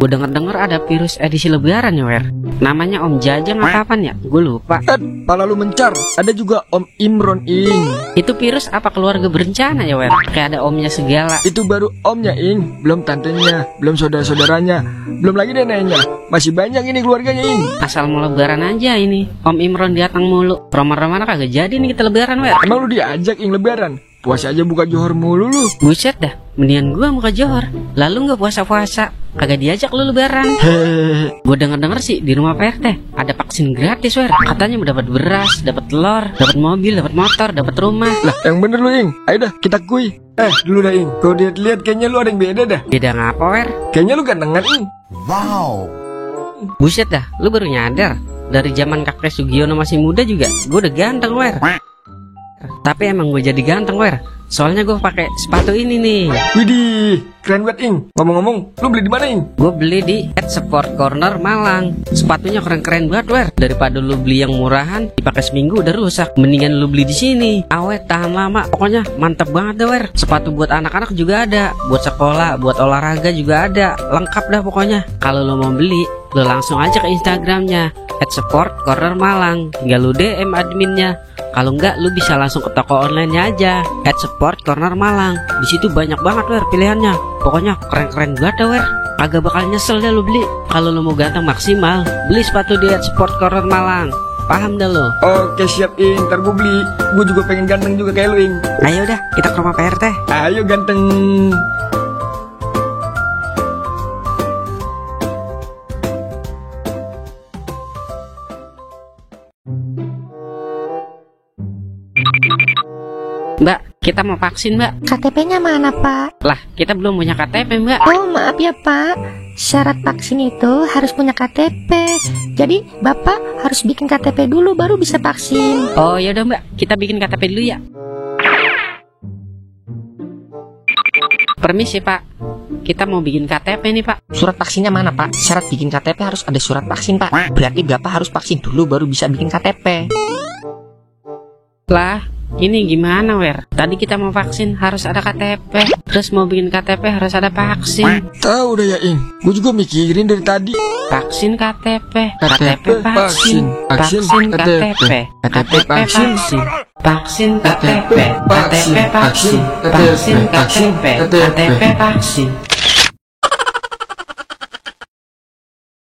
Gue denger-denger ada virus edisi lebaran ya, Wer. Namanya Om Jajang apa apaan ya? Gue lupa. Pala lu mencar. Ada juga Om Imron, Ing. Itu virus apa keluarga berencana ya, Wer? Kayak ada omnya segala. Itu baru omnya, Ing. Belum tantenya, belum saudara-saudaranya, belum lagi neneknya. Masih banyak ini keluarganya, Ing. Asal mau lebaran aja ini. Om Imron datang mulu. Roman-roman kagak jadi nih kita lebaran, Wer. Emang lu diajak, Ing, lebaran? Puasa aja buka johor mulu lu. Buset dah, mendingan gua muka johor. Lalu nggak puasa-puasa, kagak diajak lu lebaran. Hehehe. Gue denger-denger sih di rumah PRT ada vaksin gratis, Wer. Katanya mau dapat beras, dapat telur, dapat mobil, dapat motor, dapat rumah. Lah, yang bener lu, Ing. Ayo dah, kita kui. Dulu dah, Ing. Kalau lihat kayaknya lu ada yang beda dah. Beda ngapa, Wer? Kayaknya lu gantengan, Ing. Wow. Buset dah, lu baru nyadar. Dari zaman kakek Sugiono masih muda juga, gue udah ganteng, Wer. Tapi emang gue jadi ganteng, Wer. Soalnya gue pakai sepatu ini nih. Widih, keren banget, Ing. Ngomong-ngomong, lu beli di mana, Ing? Gue beli di Sport Corner Malang. Sepatunya keren-keren banget, Wer. Daripada lu beli yang murahan, dipakai seminggu udah rusak. Mendingan lu beli di sini. Awet, tahan lama. Pokoknya mantep banget dah, Wer. Sepatu buat anak-anak juga ada, buat sekolah, buat olahraga juga ada. Lengkap dah pokoknya. Kalau lu mau beli, lu langsung aja ke Instagramnya @sport corner Malang. Tinggal lu DM adminnya. Kalau enggak, lu bisa langsung ke toko online-nya aja @sport corner Malang. Di situ banyak banget, Wer, pilihannya. Pokoknya keren-keren banget dah, Wer. Agak bakal nyesel deh lu beli. Kalau lu mau ganteng maksimal, beli sepatu di @sport corner Malang. Paham dah lu? Oke, siap, Ing. Ntar gue beli. Gue juga pengen ganteng juga kayak lu, Ing. Ayo dah, kita ke rumah PRT. Ayo ganteng. Mbak, kita mau vaksin, Mbak. KTP-nya mana, Pak? Lah, kita belum punya KTP, Mbak. Oh, maaf ya, Pak. Syarat vaksin itu harus punya KTP. Jadi, Bapak harus bikin KTP dulu baru bisa vaksin. Oh, yaudah, Mbak. Kita bikin KTP dulu ya. Permisi, Pak. Kita mau bikin KTP nih, Pak. Surat vaksinnya mana, Pak? Syarat bikin KTP harus ada surat vaksin, Pak. Berarti Bapak harus vaksin dulu baru bisa bikin KTP. Lah, ini gimana, Wer? Tadi kita mau vaksin harus ada KTP. Terus mau bikin KTP harus ada vaksin. Tahu udah ya, Ing. Gue juga mikirin dari tadi. Vaksin KTP, KTP, vaksin, vaksin KTP, KTP vaksin, vaksin KTP, KTP vaksin, vaksin KTP, KTP vaksin.